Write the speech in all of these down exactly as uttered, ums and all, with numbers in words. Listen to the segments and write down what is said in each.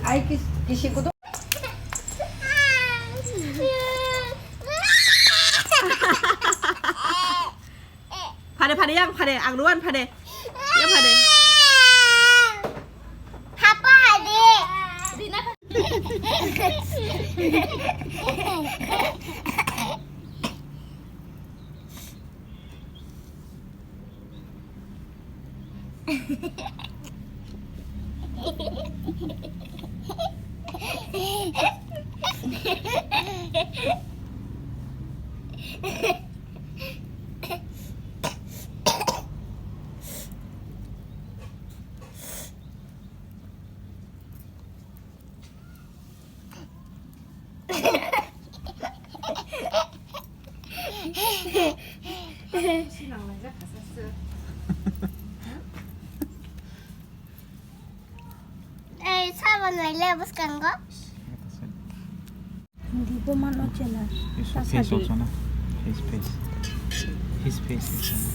Ai kis-, kisi kutu. Phare, phare, yang phare, ang ruan phare. Yang phare. Hapa hade. Ei, sabon nai le bwskango. Hindi bo mano chela. His face also, na? His face. His face also, na?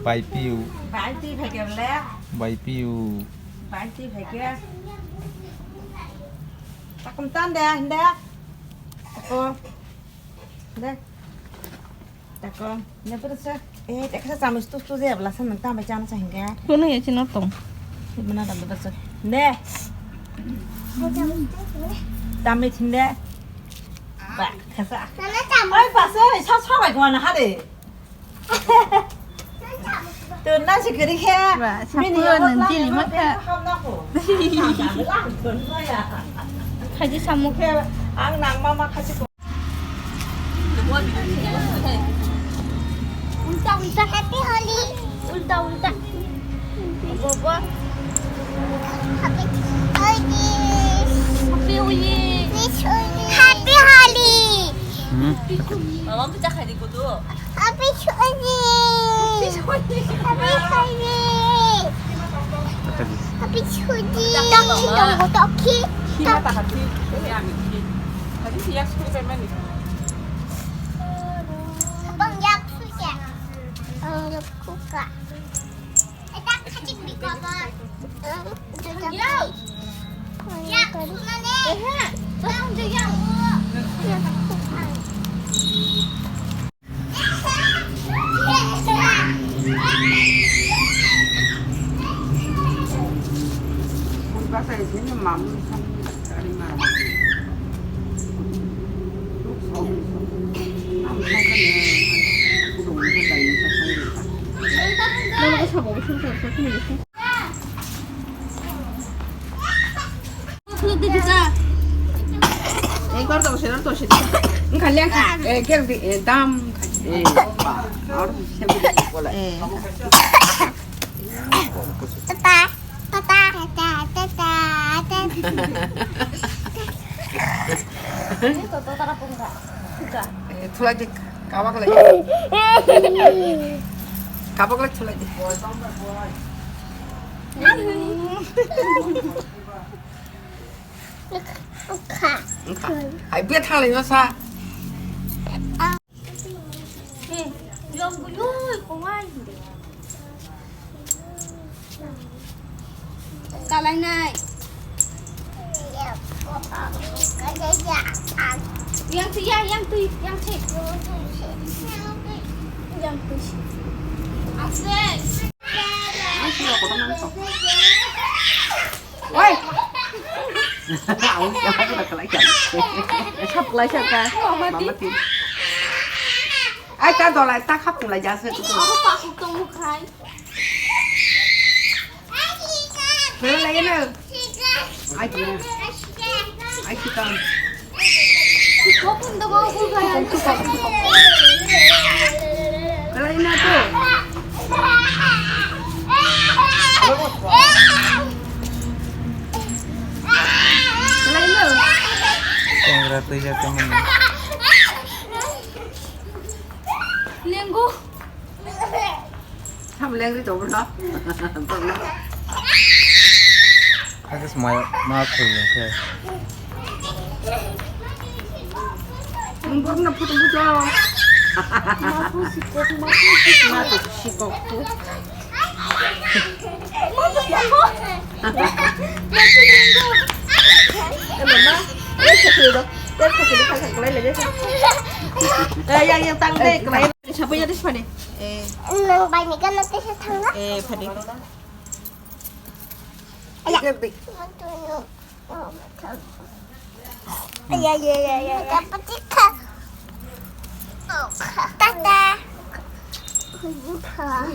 Bai piu. Bai twi phaikhe le. Bai piu. Bai twi phaikhe. Takum tan de, hinde. Takum. De. Takum. Ne pura sa. Eh, teksa chamus tu tu de bla sa nang tam bai chana sa hingga. Kono ye chino tong. Mana tam bai sa. Ne. Tamit hinde. Ba, kasa. Nana chamus. Oi, ba sa, sa sa bai gwana hade. Tuna si kiri khe. Ba, bini sapu yo nang bla jili nang makha. Ham na ko. Lang tun ya. Khaji samuk. Khe ang nang mama khaji ko. Ulta, ulta. Happy Holi. Ulta, ulta. Bobo. Happy Holi. Happy Holi. Happy Holi. Happy Holi. Hmm. Mama pecah kayak di kutu. Happy Holi. Happy Holi. Happy Holi. Toki, toki. Hima tak hati. Ini ambil. Tadi siap sepuluh payment nih. Abang yak suya. Ang yak kuka. Etak kacik di baba. Yak. Yak sunane. Ehe. Bang de yak. Yak kuka. Ekbar dong, senar to sini. Kalian kan, eh, kalian di, eh, dam. Eh, ba, harus siap bola. Eh. Tata, tata, tata, tata, tata. Ini toto tara pun enggak. Enggak. Eh, thulai dik, kawak lagi. Kawak lagi thulai dik. Kha. Kha. Hai, bia thalai no sa. Eh, yang buyui, kowai. Kalai nai. Yang tu ya, yang tu, yang tu. Yang tu. Asik. Oi. Au, ya, aku tak kelai kan. Sap kelai siapa? Mama ti. Mama ti. Ai, ta dolai, ta khap tulai jasa tu. Aku pakuk tong mukhai. Bela lagi na. Ai, tu. Ai, kita. Bela ini tu. Bela ini. Yang ratu ya teman. Lenggo. Ham lengri to bro. Agus mai ma khul ke. Nung borok na photo bujo. Ma phu sikok, ma phu sikok. Ma phu sikok tu. Ma phu sikok. Eh, mama, eh, sakhi do. Eh, sakhi do, sakhi do, sakhi do. Eh, yang, yang tang deh, kelai. Siapa ya di sini? Eh. Nang banyak kan nanti saya tangga. Eh, padi. Aya. Aya, aya, aya, aya. Dapat ikan. Tata. Hai.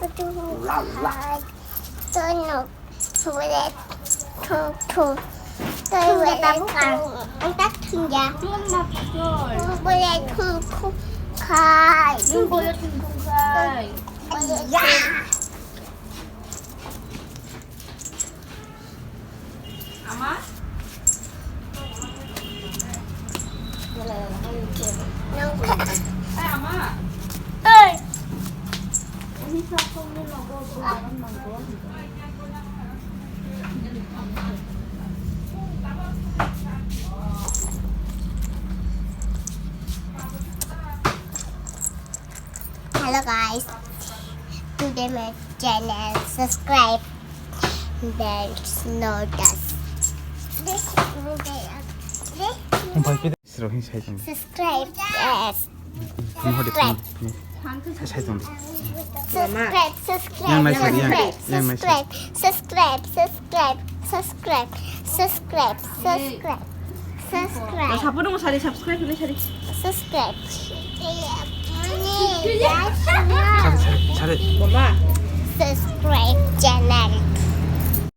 Aduh. Hai. Tunuk. Boleh. Tung, tung. Boleh. Angkat tunja. Boleh tung, tung. Hai. Boleh tung, tung. Hai. Ya. Ama? Hey! Hello guys, today my channel subscribe. There's no dust. This, this, this. Subscribe, yes. Phone hodi, phone hodi. Hai, hai, tong di. Subscribe, subscribe, Yang naisik, yang, subscribe, yang naisik. Subscribe, subscribe, subscribe, subscribe, subscribe, subscribe. Sapo dong sari subscribe ni sari. Subscribe. Sari, sari, sari. Mama.